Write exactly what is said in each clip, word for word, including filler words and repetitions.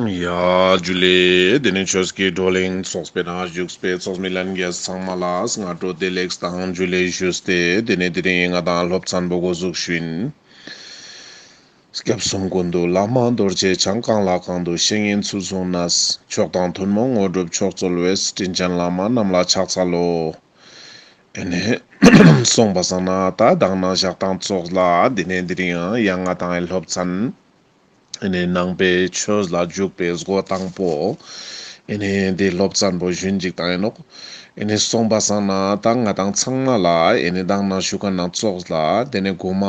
ཡ་ཇུ་ལེ། དེ་ནས་ཆོས་ཀྱི་བགྲོ་གླེང་ཚོགས་པའི་ནང་བཞུགས་པའི་ཚོགས་མི་ལྷན་རྒྱས་ཚང་མ་ལ་སྔ་དྲོ་བདེ་ལེགས་དང་ཇུ་ལེ་ཞུས་ཏེ། དེ་ནས་དེ་རིང་ང་དང་སློབ་ཚན་པོ་འགོ་འཛུགས་ཞུ་ཡིན། སྐྱབས་གསུམ་ཀུན་འདུས་བླ་མ་རྡོ་རྗེ་འཆང་། གང་ལ་གང་འདུལ་བཤེས་གཉེན་ཚུལ་བཟུང་ནས། མཆོག་དང་ཐུན་མོང་དངོས་གྲུབ་མཆོག་སྩོལ་བའི། དྲིན་ཅན་བླ་མ་རྣམས་ལ་ཕྱག་འཚལ་ལོ། ཨེ་ནེ་སོང་པ་སང་ན་ད་མདང་ནང་ཞག་དང་ཙོགས་ལ་དེ་ནས་དེ་རིང་ཡང་ང་དང་ཨེ་སློབ་ཚན་ཨེ་ནེ་ནང་པའི་ཆོས་ལ་འཇུག་པའི་སྒོ་དང་པོ་ཨེ་ནེ་དེ་སློབ་ཚན་པོ་ཞུན་ཅིག་དང་ཨིན་ནོག། ཨེ་ནེ་སོང་པ་སང་ན་ད་ང་དང་ཚང་མ་ལ་ཨེ་ནེ་མདང་ནང་ཞུ་ཁན་ནང་ཙོགས་ལ་དེ་ནས་གོ་མ་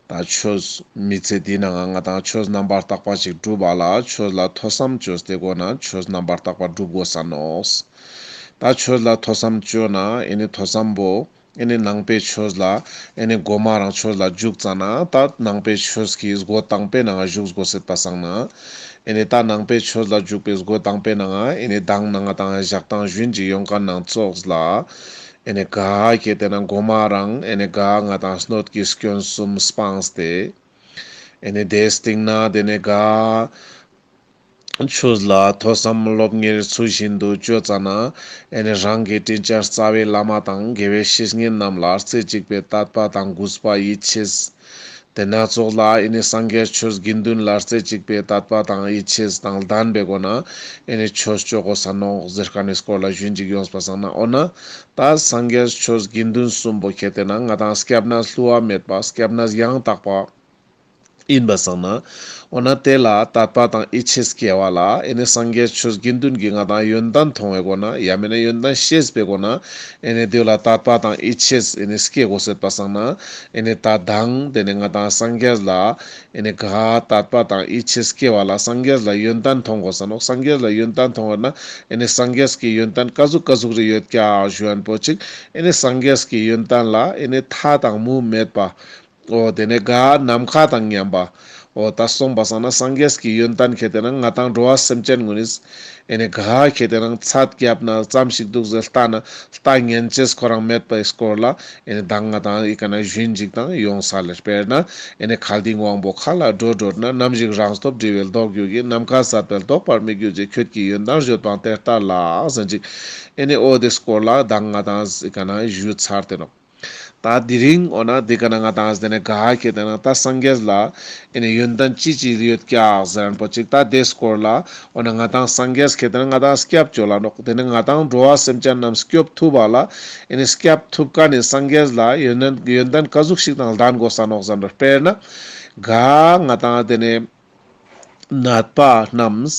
ད་ཆོས་མི་ཚེ་འདི་ནང་ང་དང་ཆོས་རྣམ་པར་དག་པ་ཅིག་སྒྲུབ་པ་ལ་ཆོས་ལ་ཐོས་བསམ་བཅོས་ཏེ་གོ་ན་ཆོས་རྣམ་པར་དག་པ་སྒྲུབ་དགོས་ས་ནོག། ད་ཆོས་ལ་ཐོས་བསམ་བཅོས་ན་ཨེ་ནེ་ཐོས་བསམ་པོ་ཨེ་ནེ་ནང་པའི་ཆོས་ལ་ཨེ་ནེ་གོ་མ་རང་ཆོས་ལ་འཇུག་ཙ་ན་ད་ནང་པའི་ཆོས་ཀྱི་སྒོ་དང་པོའི་ནང་ང་ཞུགས་དགོས་སེད་པ་སང་ན་ཨེ་ནེ་ད་ནང་པའི་ཆོས་ལ་འཇུག་པའི་སྒོ་དང་པོའི་ནང་ང་ཨེ་ནེ་མདང་ནང་ང་དང་ཞག་དང་ཞུན་ཅིག་ཡོང་ཁན་ནང་ཙོགས་ལ་ཨེ་ནེ་ག་ཁེ་ཏེ་ན་གོ་མ་རང་ཨེ་ནེ་ག་ང་དང་སྣོད་ཀྱི་སྐྱོན་གསུམ་སྤངས་ཏེ། ཨེ་ནེ་དེའི་སྟེང་ན་དེ་ནས་ག་ཆོས་ལ་ཐོས་བསམ་སློབ་གཉེར་ཚུལ་བཞིན་དུ་བཅོ་ཙ་ན་ཨེ་ནེ་རང་གི་དྲིན་ཅན་རྩ་བའི་བླ་མ་དང་དགེ་བའི་བཤེས་གཉེན་རྣམས་ལ་རྩེ་གཅིག་པའི་དད་པ་དང་གུས་པ་ཡིད་ཆེས། དེ་ནང་ཙོགས་ལ་ཨེ་ནེ་སངས་རྒྱས་ཆོས་དགེ་འདུན་ལ་རྩེ་གཅིག་པའི་དད་པ་དང་ཡིད་ཆེས་དང་ལྡན་པའི་སྒོ་ནས་ཨེ་ནེ་ཆོས་བཅོ་དགོས་ས་ནོག་ཟེར་ཁན་ནི་སྐོར་ལ་ཞུན་ཅིག་ཡོངས་པ་སང་ན་འོ་ན་ད་སངས་རྒྱས་ཆོས་དགེ་འདུན་གསུམ་པོ་ཁེ་ཏེ་ན་ང་དང་སྐྱབས་གནས་བསླུ་བ་མེད་པ་སྐྱབས་གནས་ཡང་དག་པ་ཨིན་པ་སང་ན། འོ་ན་དེ་ལ་དད་པ་དང་ཡིད་ཆེས་སྐྱེ་བ་ལ་ཨེ་ནེ་སངས་རྒྱས་ཆོས་དགེ་འདུན་གྱི་ང་དང་ཡོན་ཏན་མཐོང་བའི་སྒོ་ན་ཡང་མེན་ན་ཡོན་ཏན་ཤེས་པའི་སྒོ་ན་ཨེ་ནེ་དེ་ལ་དད་པ་དང་ཡིད་ཆེས་ཨེ་ནེ་སྐྱེ་དགོས་སེད་པ་སང་ན་ཨེ་ནེ་ད་མདང་དེ་ནས་ང་དང་སངས་རྒྱས་ལ་ཨེ་ནེ་ག་དད་པ་དང་ཡིད་ཆེས་སྐྱེ་བ་ལ་སངས་རྒྱས་ལ་ཡོན་ཏན་མཐོང་དགོས་ས་ནོག། སངས་རྒྱས་ལ་ཡོན་ཏན་མཐོང་བ་ན་ཨེ་ནེ་སངས་རྒྱས་ཀྱི་ཡོན་ཏན་ཀ་ཟུག་ཀ་ཟུག་རེ་ཡོད་ཀྱག་ཞུ་ཡན་པོ་ཅིག་ཨེ་ནེ་སངས་རྒྱས་ཀྱི་ཡོན་ཏན་ལ་ཨེ་ནེ་མཐའ་དང་མུ་མེད་པ། འོ་དེ་ནས་ག་ནམ་མཁའ་དང་མཉམ་པ། འོ་ད་སོང་པ་སང་ན་སངས་རྒྱས་ཀྱི་ཡོན་ཏན་ཁེ་ཏེ་ན་ང་དང་འགྲོ་བ་སེམས་ཅན་ངུན་ནིས་ཨེ་ནེ་ག་ཁེ་ཏེ་ན་ཚད་རྒྱབ་ན་ཙམ་ཞིག་འདུག་ཟེར་ལྟ་ན་ལྟ་ཉན་ཅེས་ཁོ་རང་མེད་པའི་སྐོར་ལ་ཨེ་ནེ་མདང་ང་དང་ཨི་ཀ་ན་ཞུན་ཅིག་དང་ཡོངས་ས་ལེ། དཔེར་ན་ཨེ་ནེ་མཁའ་ལྡིང་དབང་པོ་མཁའ་ལ་འགྲོ་འགྲོ་ན། ནམ་ཞིག་རང་སྟོབས་འབྲི་བའི་ལྡོག་འགྱུར་གྱིས། ནམ་མཁའ་ཟད་པའི་ལྡོག་པར་མི་འགྱུར་ཅིག། ཁྱོད་ཀྱི་ཡོན་ཏན་བརྗོད་པའང་དེ་ལྟར་ལགས། ཟེར་ཅིག་ཨེ་ནེ་འོ་དེ་སྐོར་ལ་མདང་ང་དང་ཨི་ཀ་ན་ཞུ་ཚར་ཏེ་ནོག། ད་དེ་རིང་འོ་ན་དེ་ཀ་ན་ང་དང་དེ་ནས་ག་ཁེ་ཏེ་ན་ད་སངས་རྒྱས་ལ་ཨེ་ནེ་ཡོན་ཏན་ཅི་ཅི་ཡོད་ཀྱག་ཟེར་ཡན་པོ་ཅིག་ད་དེ་སྐོར་ལ་འོ་ན་ང་དང་སངས་རྒྱས་ཁེ་ཏེ་ན་ང་དང་སྐྱབས་བཅོལ་ལ་ནོག། དེ་ནས་ང་དང་འགྲོ་བ་སེམས་ཅན་རྣམས་སྐྱོབ་ཐུབ་པ་ལ་ཨེ་ནེ་སྐྱབས་ཐུབ་ཁན་ནི་སངས་རྒྱས་ལ་ཡོན་ཏན་ཡོན་ཏན་ཀ་ཟུག་ཞིག་དང་ལྡན་དགོས་ས་ནོག་ཟེར་ན། དཔེར་ན་ག་ང་དང་དེ་ནས་ནད་པ་རྣམས་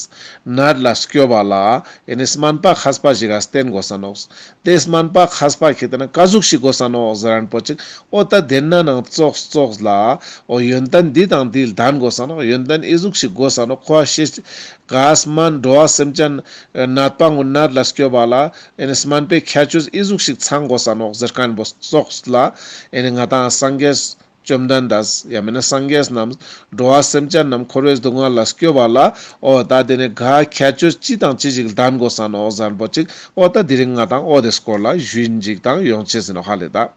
ནད་ལས་སྐྱོབ་པ་ལ་ཨེ་ནེ་སྨན་པ་མཁས་པ་ཞིག་ག་བསྟེན་དགོས་ས་ནོག། དེ་སྨན་པ་མཁས་པ་ཁེ་ཏེ་ན་ཀ་ཟུག་ཞིག་དགོས་ས་ནོག་ཟེར་ཡན་པོ་ཅིག། འོ་ད་དེ་ན་ནང་ཙོགས་ཙོགས་ལ་འོ་ཡོན་ཏན་འདི་དང་འདི་ལྡན་དགོས་ས་ནོག། ཡོན་ཏན་ཨི་ཟུག་ཞིག་དགོས་ས་ནོག། ཁོ་ཤེས་ག་སྨན་འགྲོ་བ་སེམས་ཅན་ནད་པ་ངུན་ནད་ལས་སྐྱོབ་པ་ལ་ཨེ་ནེ་སྨན་པའི་ཁྱད་ཆོས་ཨི་ཟུག་ཞིག་ཚང་དགོས་ས་ནོག་ཟེར་ཁན་པོ་ཙོགས་ལ་ཨེ་ནེ་ང་དང་སངས་རྒྱས་བཅོམ་ལྡན་འདས་ཡང་མེན་ན་སངས་རྒྱས་རྣམས་འགྲོ་བ་སེམས་ཅན་རྣམས་འཁོར་བའི་སྡུག་བསྔལ་ལས་སྐྱོབ་པ་ལ་འོ་ད་དེ་ནས་ག་ཁྱད་ཆོས་ཅི་དང་ཅི་ཞིག་ལྡན་དགོས་ས་ནོག་ཟེར་ཡན་པོ་ཅིག། འོ་ད་དེ་རིང་ང་དང་འོ་དེ་སྐོར་ལ་ཞུན་ཅིག་དང་ཡོང་ཅེས་ཨིན་ནོག་ཧ་ལེ་ད།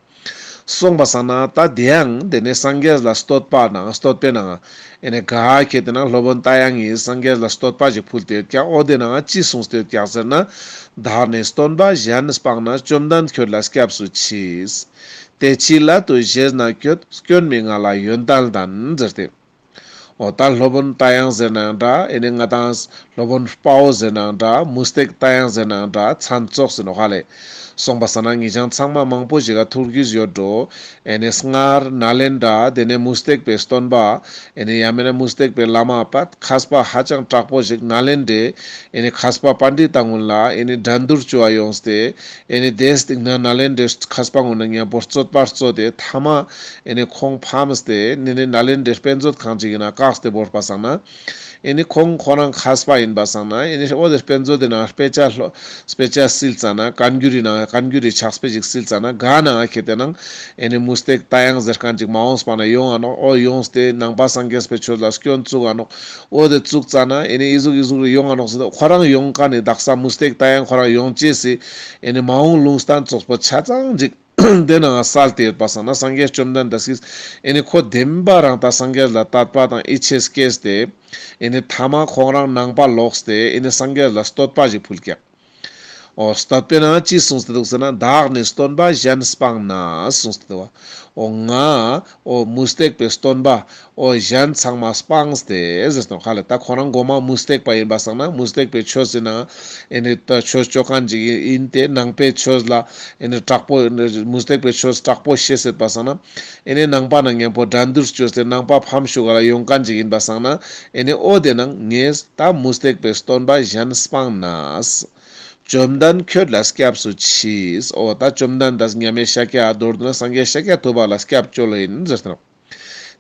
སོང་པ་སང་ན་ད་དེ་ཡང་དེ་ནས་སངས་རྒྱས་ལ་བསྟོད་པ་ནང་བསྟོད་པའི་ནང་ཨེ་ནེ་ག་ཁེ་ཏེ་ན་སློབ་དཔོན་རྟ་དབྱངས་ཀྱིས་སངས་རྒྱས་ལ་བསྟོད་པ་ཞིག་ཕུལ་ཏེ་ཡོད་ཀྱག། འོ་དེ་ནང་ཅི་གསུངས་ཏེ་ཡོད་ཀྱག་ཟེར་ན། བདག་ནི་སྟོན་པ་གཞན་སྤངས་ན། བཅོམ་ལྡན་ཁྱོད་ལ་སྐྱབས་སུ་མཆི། དེ་ཅིའི་སླད་དུ་ཞེ་ན་ཁྱོད། སྐྱོན་མི་མངའ་ལ་ཡོན་ཏན་ལྡན། ཟེར་ཏེ། འོ་ད་སློབ་དཔོན་རྟ་དབྱངས་ཟེར་ནའང་འདྲ། ཨེ་ནེ་ང་དང་སློབ་དཔོན་དཔའ་བོ་ཟེར་ནའང་འདྲ། མུ་སྟེགས་རྟ་དབྱངས་ཟེར་ནའང་འདྲ། མཚན་ཙོགས་ཨིན་ནོག་ཧ་ལེ། སོང་པ་སང་ན་ངེད་ཅག་ཚང་མ་མང་པོ་ཞིག་ག་ཐུགས་རྒྱུས་ཡོད་འགྲོ། ཨེ་ནེ་སྔར་ནཱ་ལེནྡྲ་དེ་ནས་མུ་སྟེགས་པའི་སྟོན་པ་ཨེ་ནེ་ཡང་མེན་ན་མུ་སྟེགས་པའི་བླ་མ་པ་མཁས་པ་ཧ་ཅང་དྲག་པོ་ཞིག་ནཱ་ལེནྡྲའི་ཨེ་ནེ་མཁས་པ་པཎྜི་ཏ་ངུན་ལ་ཨེ་ནེ་འགྲན་བསྡུར་བཅོ་བ་ཡོངས་ཏེ་ཨེ་ནེ་དེའི་སྟེང་ན་ནཱ་ལེནྡྲའི་མཁས་པ་ངུན་ལ་མཉམ་པོ་རྩོད་པ་རྩོད་དེ་ཐ་མ་ཨེ་ནེ་ཁོང་ཕམ་སྟེ་ཨེ་ནེ་ནཱ་ལེནྡྲའི་དཔེ་མཛོད་ཁང་ཅིག་གི་ནང་བཀག་སྟེ་བོར་པ་སང་ན། ཨེ་ནེ་ཁོང་ཁོ་རང་མཁས་པ་ཨིན་པ་སང་ན་ཨེ་ནེ་འོ་དེ་དཔེ་མཛོད་དེ་ནང་དཔེ་ཆ་ལྷོ་དཔེ་ཆ་སིལ་ཙ་ན་བཀའ་འགྱུར་རི་ནང་བཀའ་འགྱུར་རི་ཕྱག་དཔེ་ཅིག་སིལ་ཙ་ན་ག་ནང་ཁེ་ཏེ་ནང་ཨེ་ནེ་མུ་སྟེགས་རྟ་དབྱངས་ཟེར་ཁན་ཅིག་མ་འོངས་པ་ན་ཡོང་ང་ནོག། འོ་ཡོངས་ཏེ་ནང་པ་སངས་རྒྱས་པའི་ཆོས་ལ་སྐྱོན་བཙུགས་ང་ནོག། འོ་དེ་བཙུགས་ཙ་ན་ཨེ་ནེ་ཨི་ཟུག་ཨི་ཟུག་རེ་ཡོང་ང་ནོག་ཟེར་ཏེ་ཁོ་རང་ཡོང་ཁན་ནི་དག་ས་མུ་སྟེགས་རྟ་དབྱངས་ཁོ་རང་ཡོང་ཅེས་སི་ཨེ་ནེ་མ་འོངས་ལུང་བསྟན་ཙོགས་པོ་ཆ་ཚང་ཅིག། དེ་ནང་སལ་ཏེ་ཡོད་པ་སང་ན་སངས་རྒྱས་བཅོམ་ལྡན་འདས་ཀྱིས་ཨེ་ནི་ཁོ་བདེན་པ་རང་ད་སངས་རྒྱས་ལ་དད་པ་དང་ཡིད་ཆེས་སྐྱེས་ཏེ་ཨེ་ནི་ཐ་མ་ཁོང་རང་ནང་པ་ལོག་སྟེ་ཨེ་ནི་སངས་རྒྱས་ལ་བསྟོད་པ་ཞིག་ཕུལ་ཀྱག། འོ་བསྟོད་པའི་ནང་ཅི་གསུངས་ཏེ་འདུག་ཟེར་ན། བདག་ནི་སྟོན་པ་གཞན་སྤངས་ནས་གསུངས་ཏེ་འདུག་བ། འོ་ང་འོ་མུ་སྟེགས་པའི་སྟོན་པ་འོ་གཞན་ཚང་མ་སྤངས་ཏེ་ཟེར་ཏེ་ནོག་ཧ་ལེ། ད་ཁོ་རང་གོ་མ་མུ་སྟེགས་པ་ཡིན་པ་སང་ན་མུ་སྟེགས་པའི་ཆོས་ཟེར་ན་ཨེ་ནི་ད་ཆོས་ཅོ་མཁན་ཅིག་ཡིན་ཏེ་ནང་པའི་ཆོས་ལ་ཨེ་ནི་དྲག་པོ། མུ་སྟེགས་པའི་ཆོས་དྲག་པོ་ཤེས་སྲིད་པ་སང་ན་ཨེ་ནི་ནང་པ་ནང་མཉམ་པོ་འགྲན་བསྡུར་བཅོས་ཏེ་ནང་པ་ཕམ་ཞུགས་ལ་ཡོང་མཁན་ཅིག་ཡིན་པ་སང་ན་ཨེ་ནི་འོ་དེ་ནང་ངས་ད་མུ་སྟེགས་པའི་སྟོན་པ་གཞན་སྤངས་ནས། བཅོམ་ལྡན་ཁྱོད་ལ་སྐྱབས་སུ་མཆིས། འོ་ད་བཅོམ་ལྡན་འདས་མཉམ་མེད་ཤཱཀྱ་མདོར་བསྡུ་ན་སངས་རྒྱས་ཤཱཀྱ་ཐུབ་པ་ལ་སྐྱབས་བཅོལ་ཡིན་ཟེར་ཏེ་ནོག།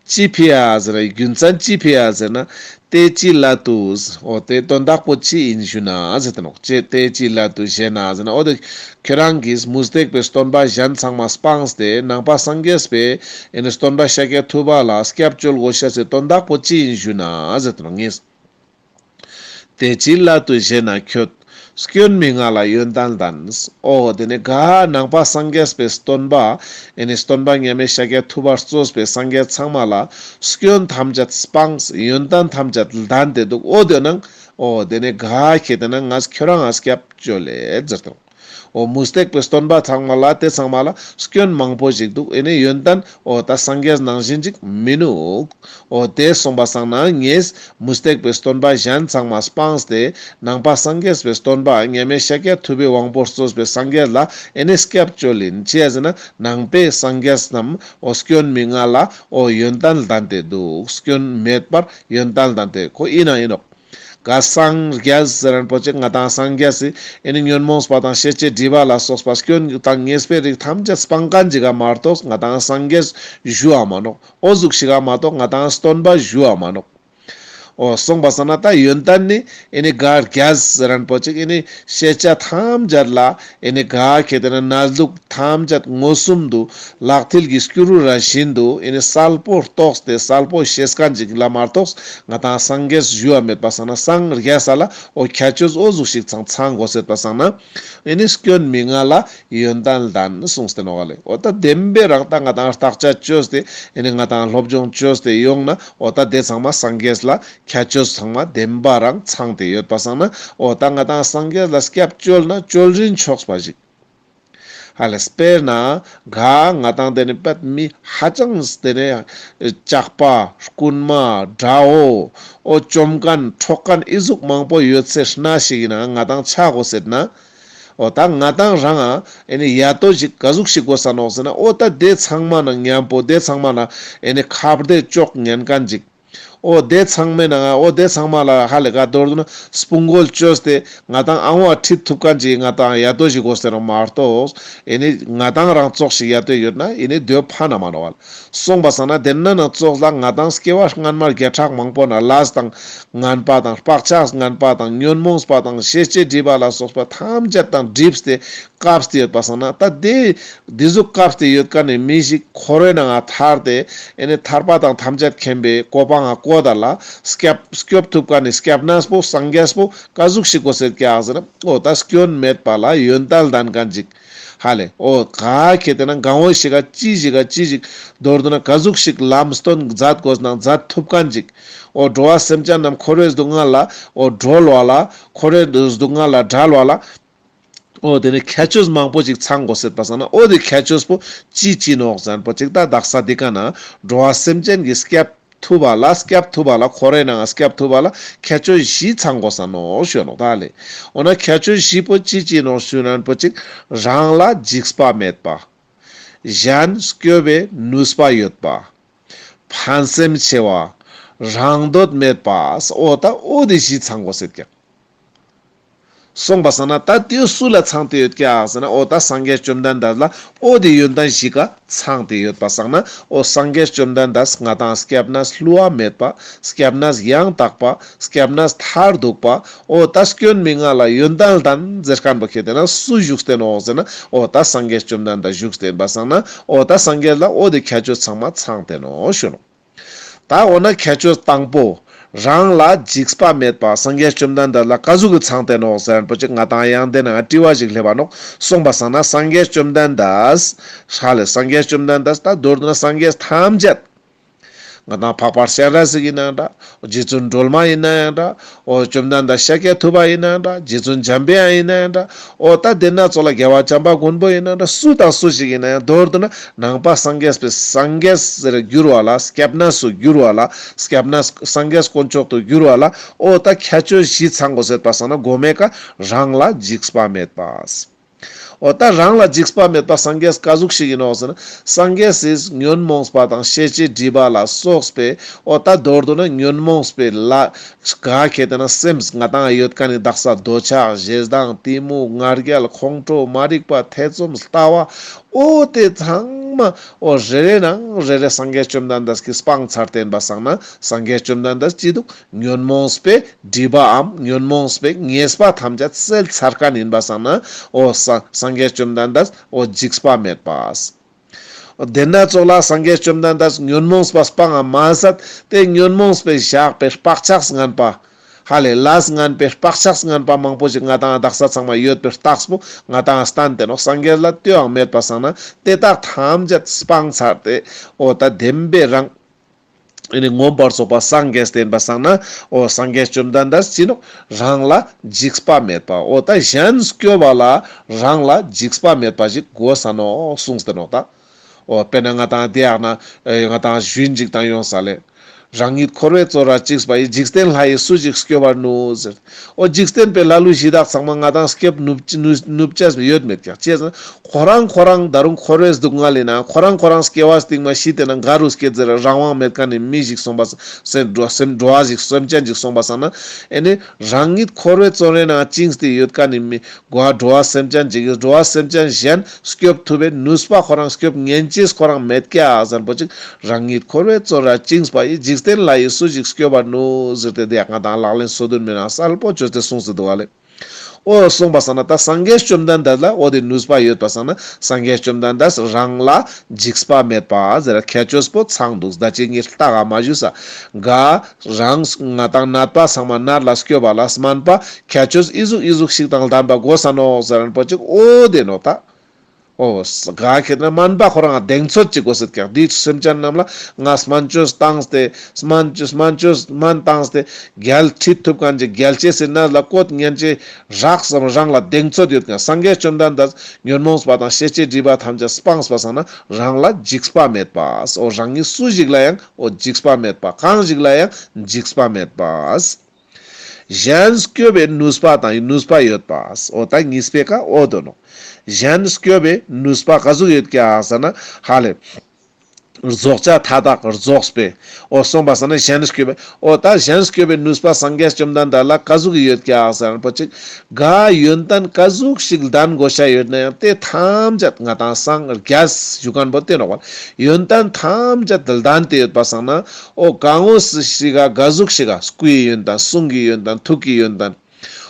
ཅི་ཕི་ཡ་ཟེར་ན་རྒྱུ་མཚན་ཅི་ཕི་ཡ་ཟེར་ན། ཏེ་ཅི་སླད་དུ། འོ་དེ་དོན་དག་པོ་ཅི་ཡིན་ཞུ་ན་ཟེར་ཏེ་ནོག། ཅི་ཏེ་ཅི་སླད་དུ་ཞེ་ན་ཟེར་ན། འོ་དེ་ཁྱོད་རང་གིས་མུ་སྟེགས་པའི་སྟོན་པ་གཞན་ཚང་མ་སྤངས་ཏེ་ནང་པ་སངས་རྒྱས་པའི་ཨེ་ནི་སྟོན་པ་ཤཱཀྱ་ཐུབ་པ་ལ་སྐྱབས་བཅོལ་དགོས་ཤེས་སི་དོན་དག་པོ་ཅི་ཡིན་ཞུ་ན་ཟེར་ཏེ་ནོག་ངས། ཏེ་ཅི་སླད་དུ་ཞེ་ན་ཁྱོད། སྐྱོན་མི་མངའ་ལ་ཡོན་ཏན་ལྡན། འོ་དེ་ནི་ག་ནང་པ་སངས་རྒྱས་པའི་སྟོན་པ་ཨེ་ནི་སྟོན་པ་མཉམ་མེད་ཤཱཀྱ་ཐུབ་པ་གཙོས་པའི་སངས་རྒྱས་ཚང་མ་ལ་སྐྱོན་ཐམས་ཅད་སྤངས། ཡོན་ཏན་ཐམས་ཅད་ལྡན་ཏེ་འདུག། འོ་དེ་ནང་འོ་དེ་ནི་ག་ཁྱེད་དེ་ན་ང་ཁྱོད་རང་ང་སྐྱབས་བཅོལ་ལེ་ཟེར་ཏེ། འོ་མུ་སྟེགས་པའི་སྟོན་པ་ཚང་མ་ལ་དེ་ཚང་མ་ལ་སྐྱོན་མང་པོ་ཞིག་འདུག། ཨེ་ནི་ཡོན་ཏན་འོ་ད་སངས་རྒྱས་ནང་བཞིན་ཅིག་མི་ནུག། འོ་དེ་སོང་པ་སང་ན་ངས་མུ་སྟེགས་པའི་སྟོན་པ་གཞན་ཚང་མ་སྤངས་ཏེ་ནང་པ་སངས་རྒྱས་པའི་སྟོན་པ་མཉམ་མེད་ཤཱཀྱ་ཐུབ་པའི་དབང་པོ་གཙོས་པའི་སངས་རྒྱས་ལ་ཨེ་ནི་སྐྱབས་བཅོལ་ཡིན། ཅི་ཡ་ཟེར་ན་ནང་པའི་སངས་རྒྱས་རྣམས་འོ་སྐྱོན་མི་མངའ་ལ་འོ་ཡོན་ཏན་ལྡན་ཏེ་འདུག། སྐྱོན་མེད་པར་ཡོན་ཏན་ལྡན་ཏེ་ཁོ་ཡིན་ན་ཡིན་ནོག། ག་སངས་རྒྱས་ཟེར་རན་པོ་ཅིག་ང་དང་སངས་རྒྱས་སི་ཨེ་ནི་ཉོན་མོངས་པ་དང་ཤེས་བྱའི་སྒྲིབ་པ་ལ་སོགས་པ་སྐྱོན་དང་ཉེས་པའི་རིགས་ཐམས་ཅད་སྤང་མཁན་ཅིག་ག་མ་གཏོགས་ང་དང་སངས་རྒྱས་ཞུ་བ་མ་ནོག། འོ་ཟུག་ཞིག་ག་མ་གཏོགས་ང་དང་སྟོན་པ་ཞུ་བ་མ་ནོག། འོ་སོང་པ་སང་ན་ད་ཡོན་ཏན་ནི་ཨེ་ནི་ག་རྒྱས་ཟེར་རན་པོ་ཅིག་ཨེ་ནི་ཤེས་བྱ་ཐམས་ཅད་ལ་ཨེ་ནི་ག་ཁེ་ཏེ་ན་གནས་ལུགས་ཐམས་ཅད་མངོན་སུམ་དུ་ལག་མཐིལ་གྱི་སྐྱུ་རུ་ར་བཞིན་དུ་ཨེ་ནི་གསལ་པོ་རྟོགས་ཏེ་གསལ་པོ་ཤེས་མཁན་ཅིག་ལ་མ་གཏོགས་ང་དང་སངས་རྒྱས་ཞུ་བ་མེད་པ་སང་ན་སངས་རྒྱས་ས་ལ་འོ་ཁྱད་ཆོས་འོ་ཟུག་ཞིག་ཚང་ཚང་དགོས་ཟེར་པ་སང་ན་ཨེ་ནི་སྐྱོན་མི་མངའ་ལ་ཡོན་ཏན་ལྡན་གསུངས་ཏེ་ནོག་ལེ། འོ་ད་བདེན་པའི་རང་ད་ང་དང་བརྟག་དཔྱད་བཅོས་ཏེ་ཨེ་ནི་ང་དང་སློབ་སྦྱོང་བཅོས་ཏེ་ཡོང་ན་འོ་ད་དེ་ཚང་མ་སངས་རྒྱས་ལ་ཁྱད་ཆོས་ཚང་མ་བདེན་པ་རང་ཚང་སྟེ་ཡོད་པ་སང་ན་འོ་ད་ང་དང་སངས་རྒྱས་ལ་སྐྱབས་བཅོལ་ན་བཅོལ་རིན་ཆོག་པ་ཞིག། ཧ་ལེ་དཔེར་ན་ག་ང་དང་དེ་ནི་པད་མི་ཧ་ཅང་དེ་ནི་ཇག་པ་རྐུན་མ་དགྲ་བོ་འོ་བཅོམ་མཁན་འཕྲོག་མཁན་ཨི་ཟུག་མང་པོ་ཡོད་སའི་སྣ་ཞིག་ཡིན་ན་ང་དང་ཆ་དགོས་ཟེར་ན། འོ་ད་ང་དང་རང་ཨེ་ནི་ཡ་ཏོ་ཞིག་ག་ཟུག་ཞིག་དགོས་ས་ནོག་ཟེར་ན། འོ་ད་དེ་ཚང་མ་ན་མཉམ་པོ་དེ་ཚང་མ་ན་ཨེ་ནི་ཁ་བརྡའི་ཅོག་ཉན་མཁན་ཅིག། འོ་དེ་ཚང་མའི་ནང་འོ་དེ་ཚང་མ་ལ་ཧ་ལེ་ག་མདོར་བསྡུ་ན་སྤུང་གོལ་བཅོས་ཏེ་ང་དང་ཨང་བ་ཁྲིད་ཐུབ་མཁན་ཅིག་ང་དང་ཡ་ཏོ་ཞིག་དགོས་ཟེར་ནོག་མ་གཏོགས་ཨེ་ནི་ང་དང་རང་ཙོགས་ཤིག་ཡ་ཏོ་ཡོད་ན་ཨེ་ནི་དེ་ཕན་ན་མ་ནོག་བ། སོང་པ་སང་ན་དེ་ན་ན་ཙོགས་ལ་ང་དང་སྐྱེ་བ་སྔན་མ་བརྒྱ་ཕྲག་མང་པོ་ན་ལས་དང་ངན་པ་དང་བག་ཆགས་ངན་པ་དང་ཉོན་མོངས་པ་དང་ཤེས་བྱའི་སྒྲིབ་པ་ལ་སོགས་པ་ཐམས་ཅད་དང་བསྒྲིབས་ཏེ་བཀབ་སྟེ་ཡོད་པ་སང་ན། ད་དེ་དེ་ཟུག་བཀབ་སྟེ་ཡོད་མཁན་ནི་མི་ཞིག་འཁོར་བའི་ནང་ང་ཐར་ཏེ་ཨེ་ནི་ཐར་པ་དང་ཐམས་ཅད་མཁྱེན་པའི་གོ་འཕང་ང་བཀོད་ད་ལ་སྐྱབས་སྐྱོབ་ཐུབ་མཁན་ནི་སྐྱབས་གནས་པོ་སངས་རྒྱས་པོ་ག་ཟུག་ཞིག་དགོས་ཟེར་ཀྱག་ཟེར་ན། འོ་ད་སྐྱོན་མེད་པ་ལ་ཡོན་ཏན་ལྡན་མཁན་ཅིག། ཧ་ལེ། འོ་ག་ཁེ་ཏེ་ན་གང་བོ་ཞིག་ག་ཅི་ཞིག་ག་ཅི་ཞིག་མདོར་བསྡུ་ན་ག་ཟུག་ཞིག་ལམ་སྟོན་མཛད་དགོས་ན་མཛད་ཐུབ་མཁན་ཅིག། འོ་འགྲོ་བ་སེམས་ཅན་རྣམས་འཁོར་བའི་སྡུག་བསྔལ་ལ་འོ་སྒྲོལ་བ་ལ་འཁོར་བའི་སྡུག་བསྔལ་ལ་བསྒྲལ་བ་ལ། འོ་དེ་ནི་ཁྱད་ཆོས་མང་པོ་ཅིག་ཚང་དགོས་ཟེར་པ་སང་ན། འོ་དེ་ཁྱད་ཆོས་པོ་ཅི་ཅི་ནོག་ཟེར་ན་པོ་ཅིག་ད་དག་ས་འདི་ཀ་ན་འགྲོ་བ་སེམས་ཅན་གྱི་སྐྱབས་ཐུབ་པ་ལ་སྐྱབས་ཐུབ་པ་ལ་འཁོར་བའི་ནང་སྐྱབས་ཐུབ་པ་ལ་ཁྱད་ཆོས་བཞི་ཚང་དགོས་ས་ནོག་ཞུ་ནོག་ད་ལེ། འོ་ན་ཁྱད་ཆོས་བཞི་པོ་ཅི་ཅི་ནོག་ཞུ་ན་པོ་ཅིག་རང་ལ་འཇིགས་པ་མེད་པ། གཞན་སྐྱོབ་པའི་ནུས་པ་ཡོད་པ། ཕན་སེམས་ཆེ་བ། རང་འདོད་མེད་པ། འོ་ད་འོ་དེ་བཞི་ཚང་དགོས་ཟེར་ཀྱག། སོང་པ་སང་ན་ད་དེ་སུ་ལ་ཚང་སྟེ་ཡོད་ཀྱག་ཟེར་ན། འོ་ད་སངས་རྒྱས་བཅོམ་ལྡན་འདས་ལ་འོ་དེ་ཡོན་ཏན་བཞི་ཀ་ཚང་སྟེ་ཡོད་པ་སང་ན། འོ་སངས་རྒྱས་བཅོམ་ལྡན་འདས་ང་དང་སྐྱབས་གནས་བསླུ་བ་མེད་པ། སྐྱབས་གནས་ཡང་དག་པ། སྐྱབས་གནས་མཐར་ཐུག་པ། འོ་ད་སྐྱོན་མི་མངའ་ལ་ཡོན་ཏན་ལྡན་ཟེར་མཁན་པོ་ཁེ་ཏེ་ན་སུ་བཞུགས་ཏེ་ནོག་ཟེར་ན། འོ་ད་སངས་རྒྱས་བཅོམ་ལྡན་འདས་བཞུགས་ཏེ་ཡིན་པ་སང་ན། འོ་ད་སངས་རྒྱས་ལ་འོ་དེ་ཁྱད་ཆོས་ཚང་མ་ཚང་སྟེ་ནོག་ཞུ་ནོག། ད་འོ་ན་ཁྱད་ཆོས་དང་པོ། རང་ལ་འཇིགས་པ་མེད་པ་སངས་རྒྱས་བཅོམ་ལྡན་འདས་ལ་ཀ་ཟུག་གི་ཚང་སྟེ་ནོག་ཟེར་ན་པོ་ཅིག་ང་ཏང་ཡང་དེ་ནང་དྲི་བ་ཞིག་སླེབས་པ་ནོག། སོང་པ་སང་ན་སངས་རྒྱས་བཅོམ་ལྡན་འདས། ཧ་ལེ་སངས་རྒྱས་བཅོམ་ལྡན་འདས་ད་མདོར་བསྡུ་ན་སངས་རྒྱས་ཐམས་ཅད། ང་ཏང་འཕགས་པ་སྤྱན་རས་གཟིགས་ཡིན་ན་འདྲ། རྗེ་བཙུན་སྒྲོལ་མ་ཡིན་ན་ཡང་འདྲ། འོ་བཅོམ་ལྡན་འདས་ཤཱཀྱ་ཐུབ་པ་ཡིན་ན་འདྲ། རྗེ་བཙུན་འཇམ་དཔལ་དབྱངས་ཡིན་ན་ཡང་འདྲ། འོ་ད་དེ་ན་ཙོགས་ལ་རྒྱལ་བ་བྱམས་པ་མགོན་པོ་ཡིན་ན་འདྲ། སུ་དང་སུ་ཞིག་ཡིན་ན་ཡང་མདོར་བསྡུ་ན་ནང་པ་སངས་རྒྱས་པའི་སངས་རྒྱས་ཟེར་གྱུར་བ་ལ་སྐྱབས་གནས་སུ་གྱུར་བ་ལ་སྐྱབས་གནས་སངས་རྒྱས་དཀོན་མཆོག་ཏུ་གྱུར་བ་ལ་འོ་ད་ཁྱད་ཆོས་བཞི་ཚང་དགོས་ཟེར་པ་སང་ན་གོ་མའི་ཀ་རང་ལ་འཇིགས་པ་མེད་པ། འོ་ད་རང་ལ་འཇིགས་པ་མེད་པ་སངས་རྒྱས་ཀ་ཟུག་ཞིག་ཡིན་ནོག་ཟེར་ན། སངས་རྒྱས་སི་ཉོན་མོངས་པ་དང་ཤེས་བྱའི་སྒྲིབ་པ་ལ་སོགས་པའི་འོ་ད་མདོར་བསྡུ་ན་ཉོན་མོངས་པའི་ལ་ག་ཁེ་ཏེ་ན་སེམས་ང་ཏང་ཡོད་མཁན་ནི་དག་ས་འདོད་ཆགས་ཞེ་སྡང་གཏི་མུག་ང་རྒྱལ་ཁོང་ཁྲོ་མ་རིག་པ་ཐེ་ཚོམ་ལྟ་བ་འོ་དེ་ཚང་མ་འོ་རེ་རེ་ནང་རེ་རེ་སངས་རྒྱས་བཅོམ་ལྡན་འདས་ཀྱིས་སྤངས་ཚར་ཏེ་ཡིན་པ་སང་ན་སངས་རྒྱས་བཅོམ་ལྡན་འདས་ཅི་འདུག་ཉོན་མོངས་པའི་སྒྲིབ་པའམ་ཉོན་མོངས་པའི་ཉེས་པ་ཐམས་ཅད་སེལ་ཚར་མཁན་ཡིན་པ་སང་ན་འོ་ས་སངས་རྒྱས་བཅོམ་ལྡན་འདས་འོ་འཇིགས་པ་མེད་པ། དེ་ན་ཙོགས་ལ་སངས་རྒྱས་བཅོམ་ལྡན་འདས་ཉོན་མོངས་པ་སྤངས་པ་མ་ཟད་དེ་ཉོན་མོངས་པའི་ཞགས་པའི་བག་ཆགས་ངན་པ། ཧ་ལེ་ལས་ངན་པའི་བག་ཆགས་ངན་པ་མང་པོ་ཞིག་ང་ཏང་དག་ས་ཚང་མ་ཡོད་པའི་རྟགས་པོ་ང་ཏང་སྟན་ཏེ་ནོག་སངས་རྒྱས་ལ་ལྟོས་ཡང་མེད་པ་སང་ན་དེ་དག་ཐམས་ཅད་སྤངས་ཚར་ཏེ་འོ་ད་བདེན་པའི་རང་ཨེ་ནི་མངོན་པར་རྫོགས་པ་སངས་རྒྱས་ཏེ་ཡིན་པ་སང་ན་འོ་སངས་རྒྱས་བཅོམ་ལྡན་འདས་ཅི་ནོག་རང་ལ་འཇིགས་པ་མེད་པ། འོ་ད་གཞན་སྐྱོབ་པ་ལ་རང་ལ་འཇིགས་པ་མེད་པ་ཞིག་དགོས་ས་ནོག་གསུངས་ཏེ་ནོག་ད། འོ་དཔེར་ན་ང་ཏང་དེ་ཡང་ན་ཨེ་ང་ཏང་ཞུན་ཅིག་དང་ཡོང་ས་ལེ། རང་ཉིད་འཁོར་བའི་བཙོན་རར་བཅིངས་པ་ཡི། འཇིག་རྟེན་ལྷ་ཡིས་སུ་ཞིག་སྐྱོབ་པར་ནུས་ཟེར། འོ་འཇིག་རྟེན་པའི་ལྷ་ཀླུ་གཞི་བདག་ཚང་མ་ང་ཏང་སྐྱོབ་ནུབ་ནུབ་ནུབ་ཅེས་ཡོད་མེད་ཀྱག་ཅེས་ན་ཁོ་རང་ཁོ་རང་ད་རུང་འཁོར་བའི་སྡུག་བསྔལ་ཡིན་ན་ཁོ་རང་ཁོ་རང་སྐྱེ་བ་སྟིང་མ་ཤི་སྟེ་ན་ག་རུ་སྐྱེ་ཟེར་རང་དབང་མེད་མཁན་ནི་མི་ཞིག་སོང་པ་སེམས་འགྲོ་སེམས་འགྲོ་བ་ཞིག་སེམས་ཅན་ཞིག་སོང་པ་སང་ན་ཨེ་ནི་རང་ཉིད་འཁོར་བའི་བཙོན་རའི་ནང་བཅིངས་ཏེ་ཡོད་མཁན་ནི་མི་གོ་འགྲོ་བ་སེམས་ཅན་ཅིག་གིས་འགྲོ་བ་སེམས་ཅན་གཞན་སྐྱོབ་ཐུབ་པའི་ནུས་པ་ཁོ་རང་སྐྱོབ་ཉན་ཅེས་ཁོ་རང་མེད་ཀྱག་ཟེར་པོ་ཅིག་རང་ཉིད་འཁོར་བའི་བཙོན་རར་བཅིངས་པ་ཡི། འཇིག་རྟེན་ལྷ་ཡིས་སུ་ཞིག་སྐྱོབ་པར་ནུས་ཟེར་ཏེ་དེ་ཡང་ང་ཏང་ལག་ལེན་སོ་བདུན་མའི་ནང་གསལ་པོ་བཅོས་ཏེ་གསུངས་ཏེ་འདུག་ག་ལེ། འོ་གསུངས་པ་སང་ན་ད་སངས་རྒྱས་བཅོམ་ལྡན་འདས་ལ་འོ་དེ་ནུས་པ་ཡོད་པ་སང་ན་སངས་རྒྱས་བཅོམ་ལྡན་འདས་རང་ལ་འཇིགས་པ་མེད་པ་ཟེར་ཁྱད་ཆོས་པོ་ཚང་འདུག་ད་ཅི་ངས་ལྟ་ག་མ་ཞུས་ས་ག་རང་ང་ཏང་ནད་པ་ཚང་མ་ནད་ལ་སྐྱོབ་པ་ལ་སྨན་པ་ཁྱད་ཆོས་ཨི་ཟུག་ཨི་ཟུག་ཞིག་དང་ལྡན་པ་དགོས་ས་ནོག་ཟེར་རན་པོ་ཅིག་འོ་དེ་ནོག་ད། འོ་ག་ཁེ་ན་སྨན་པ་ཁོ་རང་གདེང་ཚོད་ཅིག་དགོས་སེད་ཀྱག་འདིའི་སེམས་ཅན་རྣམས་ལ་ང་སྨན་བཅོས་བཏང་སྟེ་སྨན་བཅོས་སྨན་བཅོས་སྨན་བཏང་སྟེ་རྒྱལ་ཁྲིད་ཐུབ་མཁན་གྱི་རྒྱལ་གཅེས་སི་གནས་ལ་བཀོད་ཉན་ཅེས་རག་བསམ་རང་ལ་གདེང་ཚོད་ཡོད་མཁན་སངས་རྒྱས་བཅོམ་ལྡན་འདས་ཉོན་མོངས་པ་དང་ཤེས་བྱའི་སྒྲིབ་པ་ཐམས་ཅད་སྤངས་པ་སང་ན་རང་ལ་འཇིགས་པ་མེད་པ། འོ་རང་ཉིད་སུ་ཞིག་ལ་ཡང་འོ་འཇིགས་པ་མེད་པ། གང་ཞིག་ལ་ཡང་འཇིགས་པ་མེད་པ། གཞན་སྐྱོབ་པའི་ནུས་པ་དང་ནུས་པ་ཡོད་པ། འོ་ད་གཉིས་པའི་ཀ་འོ་དོ་ནོ། གཞན་སྐྱོབ་པའི་ནུས་པ་ག་ཟུག་ཡོད་ཀྱག་ཟེར་ན་ཧ་ལེ། རྫོགས་བྱ་མཐའ་དག་རྫོགས་པའི། འོ་གསུངས་པ་སང་ན་གཞན་སྐྱོབ་པའི། འོ་ད་གཞན་སྐྱོབ་པའི་ནུས་པ་སངས་རྒྱས་བཅོམ་ལྡན་འདས་ལ་ག་ཟུག་ཡོད་ཀྱག་ཟེར་ན་པོ་ཅིག་ག་ཡོན་ཏན་ག་ཟུག་ཞིག་ལྡན་དགོས་ཤ་ཡོད་ན་ཡང་དེ་ཐམས་ཅད་ང་ཏང་སངས་རྒྱས་ཞུ་མཁན་པོ་དེ་ནོག་པ། ཡོན་ཏན་ཐམས་ཅད་ལྡན་ཏེ་ཡོད་པ་སང་ན་འོ་གང་འོ་ཞིག་ག་ག་ཟུག་ཞིག་ག་སྐུའི་ཡོན་ཏན་གསུང་གི་ཡོན་ཏན་ཐུགས་ཀྱི་ཡོན་ཏན།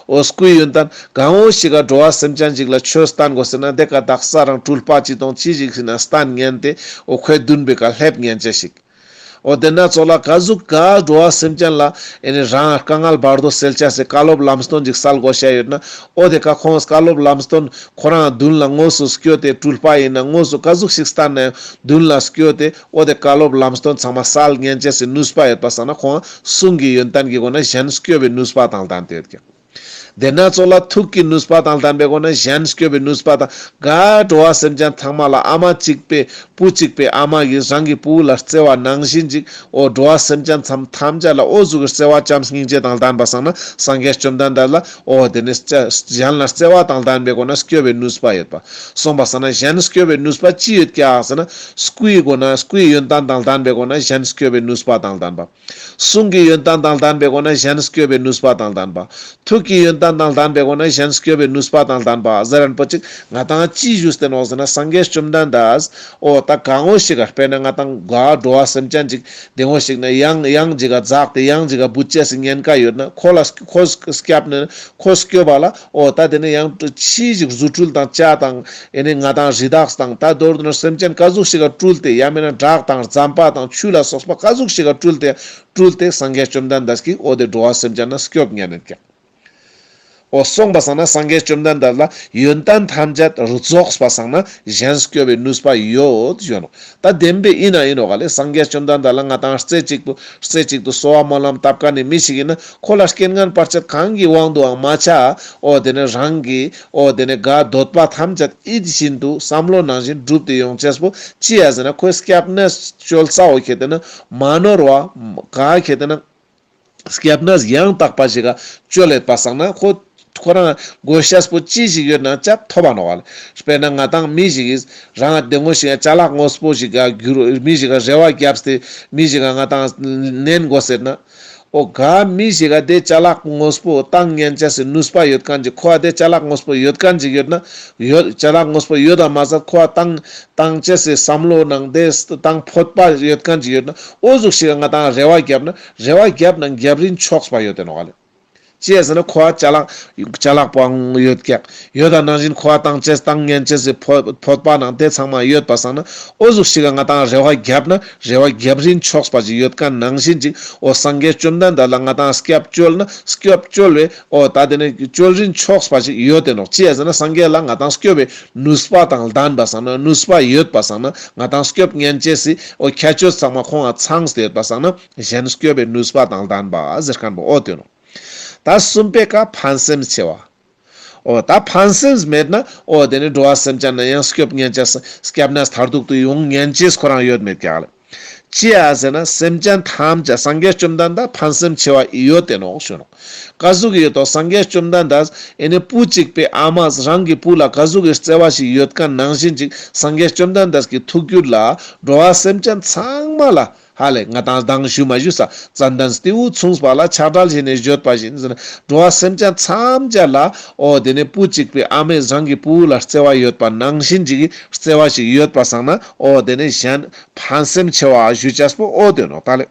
འོ་སྐུའི་ཡོན་ཏན་གང་འོ་ཞིག་ག་འགྲོ་བ་སེམས་ཅན་ཞིག་ལ་ཆོས་བསྟན་དགོས་ཟེར་ན་དེ་ཀ་དག་ས་རང་སྤྲུལ་པ་ཅི་དང་ཅི་ཞིག་ཟེར་ན་བསྟན་ཉན་ཏེ་འོ་ཁོའི་མདུན་པའི་ཀ་སླེབས་ཉན་ཅེས་ཤིག་འོ་དེ་ན་ཙོགས་ལ་ག་ཟུག་ག་འགྲོ་བ་སེམས་ཅན་ལ་ཨེ་ནི་རང་དཀའ་ངལ་བར་དོ་སེལ་ཅེས་སི་བཀའ་སློབ་ལམ་སྟོན་ཅིག་སལ་དགོས་ཤ་ཡོད་ན་འོ་དེ་ཀ་ཁོང་བཀའ་སློབ་ལམ་སྟོན་ཁོ་རང་མདུན་ལ་དངོས་སུ་སྐྱོད་དེ་སྤྲུལ་པ་ཡིན་ན་དངོས་སུ་ག་ཟུག་ཞིག་བསྟན་ན་ཡང་མདུན་ལ་སྐྱོད་དེ་འོ་དེ་བཀའ་སློབ་ལམ་སྟོན་ཚང་མ་སལ་ཉན་ཅེས་སི་ནུས་པ་ཡོད་པ་སང་ན་ཁོང་གསུང་གི་ཡོན་ཏན་གྱི་སྒོ་ན་གཞན་སྐྱོབ་པའི་ནུས་པ་དང་ལྡན་ཏེ་ཡོད་ཀྱག་དེ་ན་ཙོགས་ལ་ཐུགས་ཀྱི་ནུས་པ་དང་ལྡན་པའི་སྒོ་ན་གཞན་སྐྱོབ་པའི་ནུས་པ་དང་ག་འགྲོ་བ་སེམས་ཅན་ཚང་མ་ལ་ཨ་མ་གཅིག་པའི་བུ་གཅིག་པའི་ཨ་མ་གིས་རང་གི་བུ་ལ་བརྩེ་བ་ནང་བཞིན་ཅིག་འོ་འགྲོ་བ་སེམས་ཅན་ཚང་ཐམས་ཅད་ལ་འོ་ཟུག་གི་བརྩེ་བ་བྱམས་སྙིང་རྗེ་དང་ལྡན་པ་སང་ན་སངས་རྒྱས་བཅོམ་ལྡན་འདས་ལ་འོ་དེ་ནི་གཞན་ལ་བརྩེ་བ་དང་ལྡན་པའི་སྒོ་ན་སྐྱོབ་པའི་ནུས་པ་ཡོད་པ། གསུངས་པ་སང་ན་གཞན་སྐྱོབ་པའི་ནུས་པ་ཅི་ཡོད་ཀྱག་ཟེར་ན་སྐུའི་སྒོ་ན་སྐུའི་ཡོན་ཏན་དང་ལྡན་པའི་སྒོ་ན་གཞན་སྐྱོབ་པའི་ནུས་པ་དང་ལྡན་པ། གསུང་གི་ཡོན་ཏན་དང་ལྡན་པའི་སྒོ་ན་གཞན་སྐྱོབ་པའི་ནུས་པ་དང་ལྡན་པ། ཐུགས་ཀྱི་ཡོན་ཏན་ དང་ལྡན་པའི་སྒོ་ནས་གཞན་སྐྱོབ་པའི་ནུས་པ་དང་ལྡན་པ་ཟེར་རན་པོ་ཅིག་ང་དང་ཅི་ཞུས་ཏེ་ནོག་ཟེར་ན། སངས་རྒྱས་བཅོམ་ལྡན་འདས་འོ་ད་གང་བོ་ཞིག་ག་དཔེར་ན་ང་དང་ག་འགྲོ་བ་སེམས་ཅན་ཅིག་དེ་བོ་ཞིག་ན་ཡང་ཡང་ཅིག་ག་འཛག་སྟེ་ཡང་ཅིག་ག་བུད་ཅེས་སི་ཉེན་ཁ་ཡོད་ན། ཁོ་ལ་ཁོ་སྐྱབས་ནས་ཁོ་སྐྱོབ་པ་ལ་འོ་ད་དེ་ནས་ཡང་ཅི་ཞིག་རྫུ་འཕྲུལ་དང་བྱ་དང་ཨེ་ནི་ང་དང་རི་དྭགས་དང་ད་མདོར་བསྡུ་ན་སེམས་ཅན་ག་ཟུག་ཞིག་ག་སྤྲུལ་ཏེ་ཡང་མིན་ན་བྲག་དང་རྫམ་པ་དང་ཆུ་ལ་སོགས་པ་ག་ཟུག་ཞིག་ག་སྤྲུལ་ཏེ་སྤྲུལ་ཏེ་སངས་རྒྱས་བཅོམ་ལྡན་འདས་ཀྱིས་འོ་དེ་འགྲོ་བ་སེམས་ཅན་ན་སྐྱོབ་ཉན་ནེད་ཀྱག། འོ་སོང་པ་སང་ན་སངས་རྒྱས་བཅོམ་ལྡན་འདས་ལ་ཡོན་ཏན་ཐམས་ཅད་རྫོགས་པ་སང་ན་གཞན་སྐྱོབ་པའི་ནུས་པ་ཡོད་ཞུ་ནོག། ད་བདེན་པའི་ཨིན་ན་ཨིན་ནོག་ག་ལེ། སངས་རྒྱས་བཅོམ་ལྡན་འདས་ལ་ང་དང་རྩེ་གཅིག་ཏུ་རྩེ་གཅིག་ཏུ་གསོལ་བ་སྨོན་ལམ་བཏབ་མཁན་ནི་མི་ཞིག་ཨིན་ན་ཁོ་ལ་རྐྱེན་ངན་བར་ཆད་གང་གི་དབང་དུའང་མ་ཆ། འོ་དེ་ནས་རང་གི་འོ་དེ་ནས་ག་འདོད་པ་ཐམས་ཅད་ཡིད་བཞིན་དུ་བསམ་བློ་ནང་བཞིན་འགྲུབ་སྟེ་ཡོང་ཅེས་པོ་ཅི་ཡ་ཟེར་ན་ཁོའི་སྐྱབས་གནས་བཅོལ་ས་འོ་ཁེ་ཏེ་ན་མ་ནོར་བ་ག་ཁེ་ཏེ་ན་སྐྱབས་གནས་ཡང་དག་པ་ཞིག་ག་བཅོལ་ལེད་པ་སང་ན་ཁོ་ཁོ་རང་དགོས་ཤེས་པོ་ཅི་ཞིག་ཡོད་ན་ཅབ་ཐོབ་པ་ནོག་ག་ལེ། དཔེར་ན་ང་དང་མི་ཞིག་གིས་རང་བདེ་མོ་ཞིག་ག་ཅ་ལག་དངོས་པོ་ཞིག་ག་རྒྱུ་མི་ཞིག་ག་རེ་བ་བརྒྱབ་སྟེ་མི་ཞིག་ག་ང་དང་ནན་དགོས་ཟེར་ན། འོ་ག་མི་ཞིག་ག་དེ་ཅ་ལག་དངོས་པོ་བཏང་ཉན་ཅེས་སི་ནུས་པ་ཡོད་མཁན་ཅིག་ཁོ་ཨ་དེ་ཅ་ལག་དངོས་པོ་ཡོད་མཁན་ཅིག་ཡོད་ན་ཡོད་ཅ་ལག་དངོས་པོ་ཡོད་དམ་མ་ཟད་ཁོ་ཨ་བཏང་བཏང་ཅེས་སི་བསམ་བློ་ནང་དེ་བཏང་ཕོད་པ་ཡོད་མཁན་ཅིག་ཡོད་ན་འོ་ཟུག་ཞིག་ག་ང་དང་རེ་བ་བརྒྱབ་ན་རེ་བ་བརྒྱབ་ན་རྒྱབ་རིན་ཆོག་པ་ཡོད་དེ་ནོག་ག་ལེ། ཅི་ཡ་ཟེར་ན་ཁོ་ཨ་ཅ་ལག་ཅ་ལག་པོའང་ཡོད་ཀྱག་ཡོད་ད་ནང་བཞིན་ཁོ་ཨ་བཏང་ཅེས་བཏང་ཉན་ཅེས་སི་ཕོད་ཕོད་པ་ནང་དེ་ཚང་མ་ཡོད་པ་སང་ན་འོ་ཟུག་ཞིག་ག་ང་དང་རེ་བ་བརྒྱབ་ན་རེ་བ་རྒྱབ་རིན་ཆོག་པ་ཞིག་ཡོད་མཁན་ནང་བཞིན་ཅིག་འོ་སངས་རྒྱས་བཅོམ་ལྡན་འདས་ལ་ང་དང་སྐྱབས་བཅོལ་ན་སྐྱབས་བཅོལ་བའི་འོ་ད་དེ་ནས་བཅོལ་རིན་ཆོག་པ་ཞིག་ཡོད་དེ་ནོག། ཅི་ཡ་ཟེར་ན་སངས་རྒྱས་ལ་ང་དང་སྐྱོབ་པའི་ནུས་པ་དང་ལྡན་པ་སང་ན་ནུས་པ་ཡོད་པ་སང་ན་ང་དང་སྐྱོབ་ཉན་ཅེས་སི་འོ་ཁྱད་ཆོས་ཚང་མ་ཁོང་ང་ཚང་སྟེ་ཡོད་པ་སང་ན་གཞན་སྐྱོབ་པའི་ནུས་པ་དང་ལྡན་པ་ཟེར་མཁན་པོ་འོ་དེ་ནོག། ད་གསུམ་པའི་ཀ་ཕན་སེམས་ཆེ་བ། འོ་ད་ཕན་སེམས་མེད་ན་འོ་དེ་ནི་འགྲོ་བ་སེམས་ཅན་ན་ཡང་སྐྱོབ་ཉན་ཅེས་སྐྱབས་གནས་མཐར་ཐུག་ཏུ་ཡོང་ཉན་ཅེས་ཁོ་རང་ཡོད་མེད་ཀྱག་ལེ། ཅི་ཡ་ཟེར་ན་སེམས་ཅན་ཐམས་ཅད་སངས་རྒྱས་བཅོམ་ལྡན་འདས་ཕན་སེམས་ཆེ་བ་ཡོད་དེ་ནོག་ཞུ་ནོག། ག་ཟུག་གི་ཡོད་དོ། སངས་རྒྱས་བཅོམ་ལྡན་འདས་ཨེ་ནི་བུ་གཅིག་པའི་ཨ་མས་རང་གི་བུ་ལ་ག་ཟུག་གི་བརྩེ་བ་ཞིག་ཡོད་མཁན་ནང་བཞིན་ཅིག་སངས་རྒྱས་བཅོམ་ལྡན་འདས་ཀྱི་ཐུགས་རྒྱུད་ལ་འགྲོ་བ་སེམས་ཅན་ཚང་མ་ལ་ཧ་ལེ་ང་དང་མདང་ཞུ་མ་ཞུས་ས་ཙན་དན་སྤྲེའུས་མཚུངས་པ་ལ་ཆགས་བྲལ་བཞིན་ནས་བརྗོད་པ་བཞིན་ཟེར་ན་འགྲོ་བ་སེམས་ཅན་ཐམས་ཅད་ལ་འོ་དེ་ནས་བུ་གཅིག་པའི་ཨ་མས་རང་གི་བུ་ལ་བརྩེ་བ་ཡོད་པ་ནང་བཞིན་ཅིག་གི་བརྩེ་བ་ཞིག་ཡོད་པ་སང་ན་འོ་དེ་ནས་གཞན་ཕན་སེམས་ཆེ་བ་ཞུ་ཅེས་པོ་འོ་དེ་ནོག་ད་ལེ།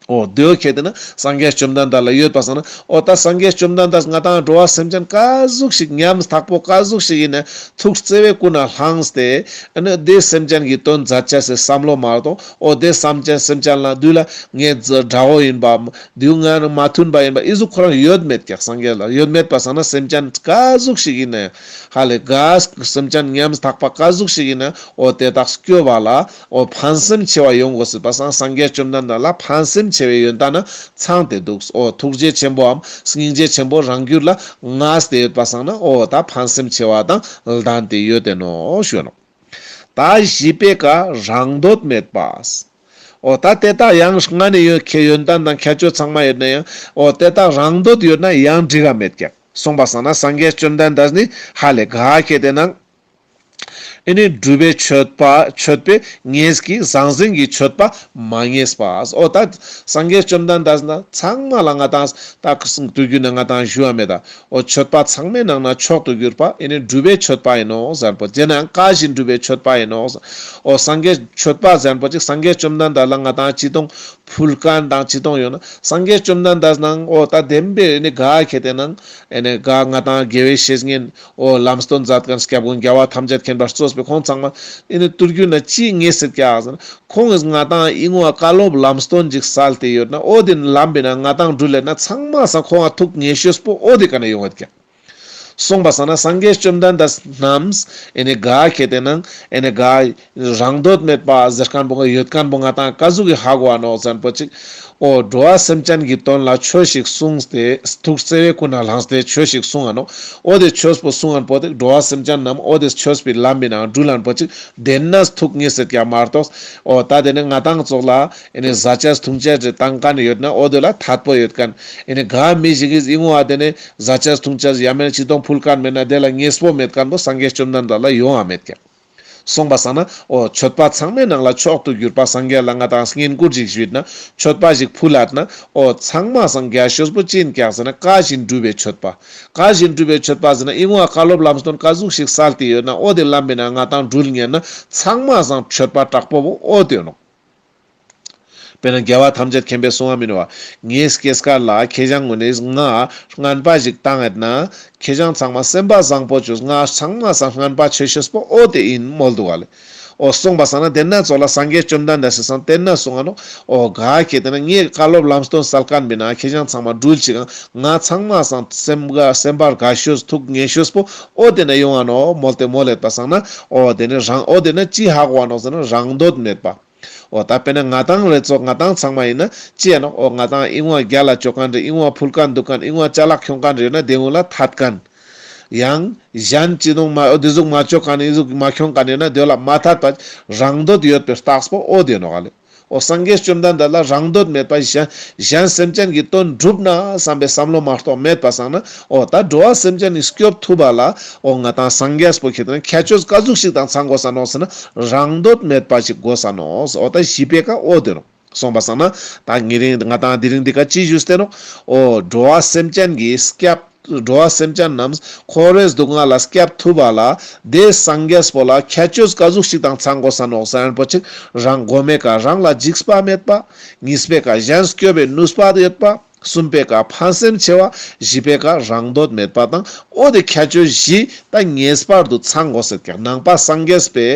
འོ་དེ་བོ་ཁེ་ཏེ་ན་སངས་རྒྱས་བཅོམ་ལྡན་འདས་ལ་ཡོད་པ་སང་ན་འོ་ད་སངས་རྒྱས་བཅོམ་ལྡན་འདས་ང་དང་འགྲོ་བ་སེམས་ཅན་ག་ཟུག་ཞིག་ཉམ་ཐག་པོ་ག་ཟུག་ཞིག་ཡིན་ན་ཐུགས་བརྩེ་བས་ཀུན་ནས་བསླངས་ཏེ་ཨ་ནི་དེ་སེམས་ཅན་གྱི་དོན་མཛད་ཅེས་སི་བསམ་བློ་མ་གཏོགས་འོ་དེ་སེམས་ཅན་སེམས་ཅན་ལ་དུས་ལ་ངའི་དགྲ་བོ་ཡིན་པ་དུས་ང་ནི་མ་མཐུན་པ་ཡིན་པ་ཨི་ཟུག་ཁོ་རང་ཡོད་མེད་ཀྱག། སངས་རྒྱས་ལ་ཡོད་མེད་པ་སང་ན་སེམས་ཅན་ག་ཟུག་ཞིག་ཡིན་ན་ཧ་ལེ་ག་སེམས་ཅན་ཉམ་ཐག་པ་ག་ཟུག་ཞིག་ཡིན་ན་འོ་དེ་དག་སྐྱོབ་པ་ལ་འོ་ཕན་སེམས་ཆེ་བ་ཡོང་དགོས་ཟེར་པ་སང་སངས་རྒྱས་བཅོམ་ལྡན་འདས་ལ་ཕན་སེམས་ཆེ་བའི་ཡོན་ཏན་ན་ཚང་སྟེ་འདུག། འོ་ཐུགས་རྗེ་ཆེན་པོའམ་སྙིང་རྗེ་ཆེན་པོ་རང་རྒྱུད་ལ་མངའ་སྟེ་ཡོད་པ་སང་ན་འོ་ད་ཕན་སེམས་ཆེ་བ་དང་ལྡན་ཏེ་ཡོད་དེ་ནོག་ཞུ་ནོག། ད་བཞི་པའི་ཀ་རང་འདོད་མེད་པ། འོ་ད་དེ་དག་ཡང་སྔ་ནས་ཡོད་ཁེ་ཡོན་ཏན་དང་ཁྱད་ཆོས་ཚང་མ་ཡོད་ན་ཡང་འོ་དེ་དག་རང་འདོད་ཡོད་ན་ཡང་འགྲིག་ག་མེད་ཀྱག། སོང་པ་སང་ན་སངས་རྒྱས་བཅོམ་ལྡན་འདས་ནི་ཧ་ལེ་ག་ཁེ་ཏེ་ན་ཨེ་ནི་སྒྲུབ་པའི་མཆོད་པ་མཆོད་པས་ངེས་ཀྱི་ཟང་ཟིང་གི་མཆོད་པ་མ་ངེས་པ། འོ་ད་སངས་རྒྱས་བཅོམ་ལྡན་འདས་ན་ཚང་མ་ལ་ང་དང་ད་ཁ་སང་དུས་རྒྱུན་ན་ང་དང་ཞུ་བ་མེད་ད། འོ་མཆོད་པ་ཚང་མའི་ནང་ན་མཆོག་ཏུ་གྱུར་པ་ཨེ་ནི་སྒྲུབ་པའི་མཆོད་པ་ཡིན་ནོག་ཟེར་པོ་དེ་ན་བཀའ་བཞིན་སྒྲུབ་པའི་མཆོད་པ་ཡིན་ནོག། འོ་སངས་རྒྱས་མཆོད་པ་ཟེར་པོ་ཅིག་སངས་རྒྱས་བཅོམ་ལྡན་འདས་ལ་ང་དང་ཅི་གཏོང་ཕུལ་མཁན་དང་ཅི་གཏོང་ཡོད་ན་སངས་རྒྱས་བཅོམ་ལྡན་འདས་ནང་འོ་ད་བདེན་པའི་ཨེ་ནི་ག་ཁེ་ཏེ་ནང་ཨེ་ནི་ག་ང་དང་དགེ་བའི་བཤེས་གཉེན་འོ་ལམ་སྟོན་མཛད་མཁན་སྐྱབས་མགོན་རྒྱལ་བ་ཐམས་ཅད་མཁྱེན་པ་གཙོས་པའི་ཁོང་ཚང་མ་ཨེ་ནི་དུས་རྒྱུན་ན་ཅི་ངེས་སེ་ཀྱག་ཟེར་ན་ཁོང་གིས་ང་དང་ཨི་ངོ་བཀའ་སློབ་ལམ་སྟོན་ཅིག་སལ་ཏེ་ཡོད་ན་འོ་དེ་ལམ་པའི་ནང་ང་དང་འགྲུལ་ལེ་ན་ཚང་མ་སང་ཁོང་ང་ཐུགས་ངེས་ཤེས་པོ་འོ་དེ་ཀ་ནས་ཡོང་བ་ཀྱག། སོང་པ་སང་ན་སངས་རྒྱས་བཅོམ་ལྡན་འདས་རྣམས་ཨེ་ནི་ག་ཁེ་ཏེ་ནང་ཨེ་ནི་ག་རང་འདོད་མེད་པ་ཟེར་མཁན་པོ་ཡོད་མཁན་པོ་ང་དང་ག་ཟུག་གི་ཧ་གོ་བ་ནོག་ཟེར་པོ་ཅིག། འོ་འགྲོ་བ་སེམས་ཅན་གྱི་དོན་ལ་ཆོས་ཤིག་གསུངས་ཏེ་ཐུགས་བརྩེ་བས་ཀུན་ནས་བསླངས་ཏེ་ཆོས་ཤིག་གསུངས་ཨ་ནོག། འོ་དེ་ཆོས་པོ་གསུངས་ཨན་པོ་དེ་འགྲོ་བ་སེམས་ཅན་རྣམས་འོ་དེ་ཆོས་པའི་ལམ་པའི་ནང་འགྲུལ་ཨན་པོ་ཅིག་དེ་ན་ཐུགས་ངེས་སེ་ཀྱག་མ་གཏོགས། འོ་ད་དེ་ནི་ང་དང་ཙོགས་ལ་ཨེ་ནི་ཟ་ཆས་འཐུང་ཆས་ཅིག་བཏང་མཁན་ཡོད་ན་འོ་དེ་ལ་ཐད་པོ་ཡོད་མཁན། ཨེ་ནི་ག་མི་ཞིག་གིས་ཨི་ངོ་ཨ་དེ་ནི་ཟ་ཆས་འཐུང་ཆས་ཡ་མེད་ན་ཅི་གཏོང་ཕུལ་མཁན་མེད་ན་དེ་ལ་ངེས་པོ་མེད་མཁན་པོ་སངས་རྒྱས་བཅོམ་ལྡན་འདས་ལ་ཡོང་ཨ་མེད་ཀྱག། སོང་པ་སང་ན་འོ་མཆོད་པ་ཚང་མའི་ནང་ལ་མཆོག་ཏུ་གྱུར་པ་སངས་རྒྱས་ལ་ང་དང་བསྙེན་བཀུར་ཞིག་ཞུས་ན་མཆོད་པ་ཞིག་ཕུལ་ལད་ན་འོ་ཚང་མ་སང་རྒྱ་ཤོས་པོ་ཅི་ཡིན་ཀྱག་ཟེར་ན་བཀའ་བཞིན་སྒྲུབ་པའི་མཆོད་པ། བཀའ་བཞིན་སྒྲུབ་པའི་མཆོད་པ་ཟེར་ན་ཨི་བོ་བཀའ་སློབ་ལམ་སྟོན་ཀ་ཟུག་ཞིག་སལ་ཏེ་ཡོད་ན་འོ་དེ་ལམ་པའི་ནང་ང་དང་འགྲུལ་ཉན་ན་ཚང་མ་སང་མཆོད་པ་དྲག་པོ་བོ་འོ་དེ་ཡོད་ནོག། དཔེར་ན་རྒྱལ་བ་ཐམས་ཅད་མཁྱེན་པས་གསུང་བ་མིན་ནོ་བ། ངའི་སྐྱེས་སྐར་ལ་ཁྱེ་ཞང་ངོ་ནས་ང་རྔན་པ་ཞིག་བཏང་ཡོད་ན་ཁྱེ་ཞང་ཚང་མ་སེམས་པ་བཟང་པོ་ཅོས། ང་ཚང་མ་སང་རྔན་པ་ཆེ་ཤོས་པོ་འོ་དེ་ཡིན་མོལ་འདུག་ག་ལེ། འོ་སོང་པ་སང་ན་དེ་ན་ཙོགས་ལ་སངས་རྒྱས་བཅོམ་ལྡན་འདས་སི་སང་དེ་ན་གསུང་ང་ནོག། འོ་ག་ཁྱེ་དེ་ན་ངའི་བཀའ་སློབ་ལམ་སྟོན་སལ་མཁན་པའི་ནང་ཁྱེ་ཞང་ཚང་མ་འགྲུལ་ཅིག་ང་ཚང་མ་སང་སེམས་དགའ་སེམས་པ་དགའ་ཤོས་ཐུགས་མཉེས་ཤོས་པོ་འོ་དེ་ན་ཡོང་ང་ནོག་མོལ་ཏེ་མོལ་ལེད་པ་སང་ན་འོ་དེ་ནི་རང་འོ་དེ་ན་ཅི་ཧ་གོ་བ་ནོག་ཟེར་ན་རང་འདོད་མེད་པ། འོ་ད་དཔེར་ན་ང་དང་རེ་ཙོགས་ང་དང་ཚང་མ་ཡིན་ན་ཅི་ཡིན་ནོག། འོ་ང་དང་ཨི་བོ་རྒྱལ་ལ་ཅོ་མཁན་རེ་ཨི་བོ་ཕུལ་མཁན་འདུག་མཁན་ཨི་བོ་ཅ་ལག་ཁྱོང་མཁན་རེ་ཡོད་ན་དེ་བོ་ལ་ཐད་མཁན། ཡང་གཞན་ཅི་དུང་མ་འོ་དེ་ཟུག་མ་ཅོ་མཁན་ཨི་ཟུག་མ་ཁྱོང་མཁན་ཡོད་ན་དེ་བོ་ལ་མ་ཐད་པ་རང་འདོད་ཡོད་པའི་རྟགས་པོ་འོ་དེ་ནོག་ལེ། འོ་སངས་རྒྱས་བཅོམ་ལྡན་འདས་ལ་རང་འདོད་མེད་པ་གཞན་གཞན་སེམས་ཅན་གྱི་དོན་སྒྲུབ་ན་བསམ་པའི་བསམ་བློ་མ་གཏོགས་མེད་པ་སང་ན་འོ་ད་འགྲོ་བ་སེམས་ཅན་ནི་སྐྱོབ་ཐུབ་པ་ལ་འོ་ང་དང་སངས་རྒྱས་པོ་ཁྱེད་དང་ཁྱད་ཆོས་ཀ་ཟུག་ཞིག་དང་ཚང་དགོས་ས་ནོག་ཟེར་ན་རང་འདོད་མེད་པ་ཞིག་དགོས་ས་ནོག། འོ་ད་བཞི་པའི་ཀ་འོ་དེ་ནོག། སོང་པ་སང་ན་ད་ཉེ་རིང་ང་དང་དེ་རིང་འདི་ཀ་ཅི་ཞུས་ཏེ་ནོག། འོ་འགྲོ་བ་སེམས་ཅན་གྱི་སྐྱབས་འགྲོ་བ་སེམས་ཅན་རྣམས་འཁོར་བའི་སྡུག་བསྔལ་ལ་སྐྱབས་ཐུབ་པ་ལ་དེ་སངས་རྒྱས་པོ་ལ་ཁྱད་ཆོས་ཀ་ཟུག་ཞིག་དང་ཚང་དགོས་ས་ནོག་ཟེར་མཁན་པོ་ཅིག། རང་གོ་མའི་ཀ་རང་ལ་འཇིགས་པ་མེད་པ། གཉིས་པའི་ཀ་གཞན་སྐྱོབ་པའི་ནུས་པ་ཡོད་པ། གསུམ་པའི་ཀ་ཕན་སེམས་ཆེ་བ། བཞི་པའི་ཀ་རང་འདོད་མེད་པ་དང་འོ་དེ་ཁྱད་ཆོས་བཞི་ད་ངེས་པར་དུ་ཚང་དགོས་ཟེར་ཀྱང་ནང་པ་སངས་རྒྱས་པའི་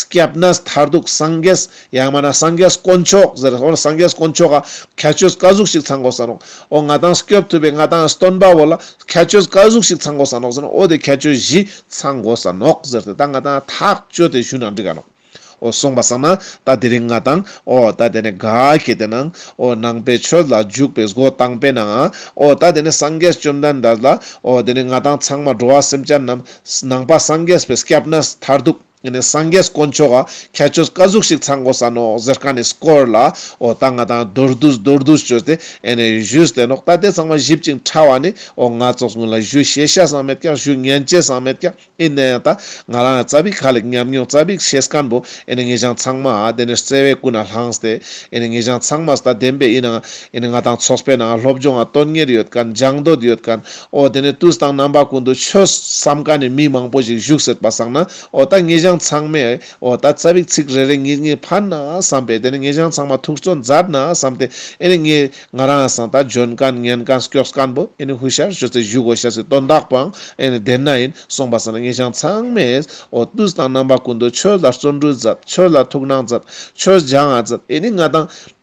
སྐྱབས་གནས་མཐར་ཐུག་སངས་རྒྱས་ཡང་མ་ན་སངས་རྒྱས་དཀོན་མཆོག་ཟེར་འོ་ན་སངས་རྒྱས་དཀོན་མཆོག་ག་ཁྱད་ཆོས་ཀ་ཟུག་ཞིག་ཚང་དགོས་ས་ནོག། འོ་ང་དང་སྐྱོབ་ཐུབ་པའི་ང་དང་སྟོན་པ་བོ་ལ་ཁྱད་ཆོས་ཀ་ཟུག་ཞིག་ཚང་དགོས་ས་ནོག་ཟེར་ན་འོ་དེ་ཁྱད་ཆོས་བཞི་ཚང་དགོས་ས་ནོག་ཟེར་ཏེ་ད་ང་དང་ཐག་ཆོད་དེ་ཞུ་ན་འགྲིག་ག་ནོག། འོ་སོང་པ་སང་ན་ད་དེ་རིང་ང་དང་འོ་ད་དེ་ནས་ག་ཁྱེད་དེ་ནང་འོ་ནང་པའི་ཆོས་ལ་འཇུག་པའི་སྒོ་དང་པོའི་ནང་འོ་ད་དེ་ནས་སངས་རྒྱས་བཅོམ་ལྡན་འདས་ལ་འོ་དེ་ནས་ང་དང་ཚང་མ་འགྲོ་བ་སེམས་ཅན་རྣམས་ནང་པ་སངས་རྒྱས་པའི་སྐྱབས་གནས་མཐར་ཐུག་ཨེ་ནས་སངས་རྒྱས་དཀོན་མཆོག་ག་ཁྱད་ཆོས་ཀ་ཟུག་ཞིག་ཚང་དགོས་ས་ནོག་ཟེར་མཁན་ནི་སྐོར་ལ་འོ་ད་ང་དང་མདོར་བསྡུས་མདོར་བསྡུས་བཅོས་ཏེ་ཨེ་ནས་ཞུས་ཏེ་ནོག། ད་དེ་ཚང་མ་ཞིབ་ཅིང་ཕྲ་བ་ནི་འོ་ང་ཙོགས་སྔོན་ལ་ཞུ་ཤེས་ཤ་སང་མེད་ཀྱང་ཞུ་ཉན་ཅེས་སང་མེད་ཀྱང་ཨིན་ན་ཡང་ད་ང་རང་ཙ་པིག་ཁ་ལེགས་ཉམས་མྱོང་ཙ་པིག་ཤེས་མཁན་པོ་ཨེ་ནས་ངེད་ཅག་ཚང་མ་དེ་ནས་བརྩེ་བའི་ཀུན་ནས་བསླངས་ཏེ་ཨེ་ནས་ངེད་ཅག་ཚང་མ་ད་བདེན་པའི་ཨིན་ན་ཨེ་ནས་ང་དང་ཚོགས་པའི་ནང་སློབ་སྦྱོང་ང་དོན་གཉེར་ཡོད་མཁན་སྦྱང་འདོད་ཡོད་མཁན་འོ་དེ་ནས་དུས་དང་རྣམ་པ་ཀུན་ཏུ་ཆོས་བསམ་མཁན་ནི་མི་མང་པོ་ཞིག་བཞུགས་སྲིད་པ་སང་ན་འོ་ད་ངེད་ཅག་ཚང་མས་འོ་ད་ཙ་པིག་ཚིག་རེ་རེ་གཉིས་གཉིས་ཕན་ན་བསམ་པས་དེ་ནས་ངེད་ཅག་ཚང་མ་ཐུགས་བརྩོན་མཛད་ན་བསམ་སྟེ་ཨེ་ནས་ངེད་ང་རང་སང་ད་འཇོན་མཁན་ཉན་མཁན་སྐྱོགས་མཁན་པོ་ཨེ་ནི་ཧུ་ཤར་ཅོས་ཏེ་བཞུགས་དགོས་ཤེས་སི་དོན་དག་པོའང་ཨེ་ནི་དེ་ན་ཡིན། སོང་པ་སང་ན་ངེད་ཅག་ཚང་མས་འོ་དུས་དང་རྣམ་པ་ཀུན་ཏུ་ཆོས་ལ་བརྩོན་འགྲུས་མཛད། ཆོས་ལ་ཐུགས་སྣང་མཛད། ཆོས་སྦྱང་ང་མཛད། ཨེ་ནི་ང་དང་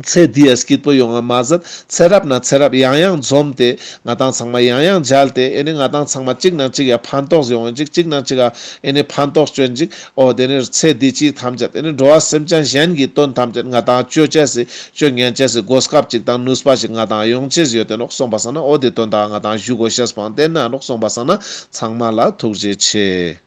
ཚེ་འདི་ཡ་སྐྱིད་པོ་ཡོང་ང་མ་ཟད་ཚེ་རབས་ན་ཚེ་རབས་ཡང་ཡང་འཛོམས་ཏེ་ང་དང་ཚང་མ་ཡང་ཡང་མཇལ་ཏེ་ཨེ་ནི་ང་དང་ཚང་མ་གཅིག་ནང་གཅིག་ཡ་ཕན་ཐོགས་ཡོང་ཅིག་གཅིག་ནང་གཅིག་ཡ་ཨེ་ནི་ཕན་ཐོགས་བྱོན་ཅིག། འོ་དེ་ནས་ཚེ་འདི་ཕྱི་ཐམས་ཅད་ཨེ་ནི་འགྲོ་བ་སེམས་ཅན་གཞན་གྱི་དོན་ཐམས་ཅད་ང་དང་ཅོ་ཅེས་སི་ཅོ་ཉན་ཅེས་སི་གོ་སྐབས་ཅིག་དང་ནུས་པ་ཞིག་ང་དང་ཡོང་ཅེས་ཡོད་དེ་ནོག། སོང་པ་སང་ན་འོ་དེ་དོན་དག་ང་དང་ཞུ་དགོས་ཤེས་པོའང་དེ་ན་ནོག། སོང་པ་སང་ན་ཚང་མ་ལ་ཐུགས་རྗེ་ཆེ།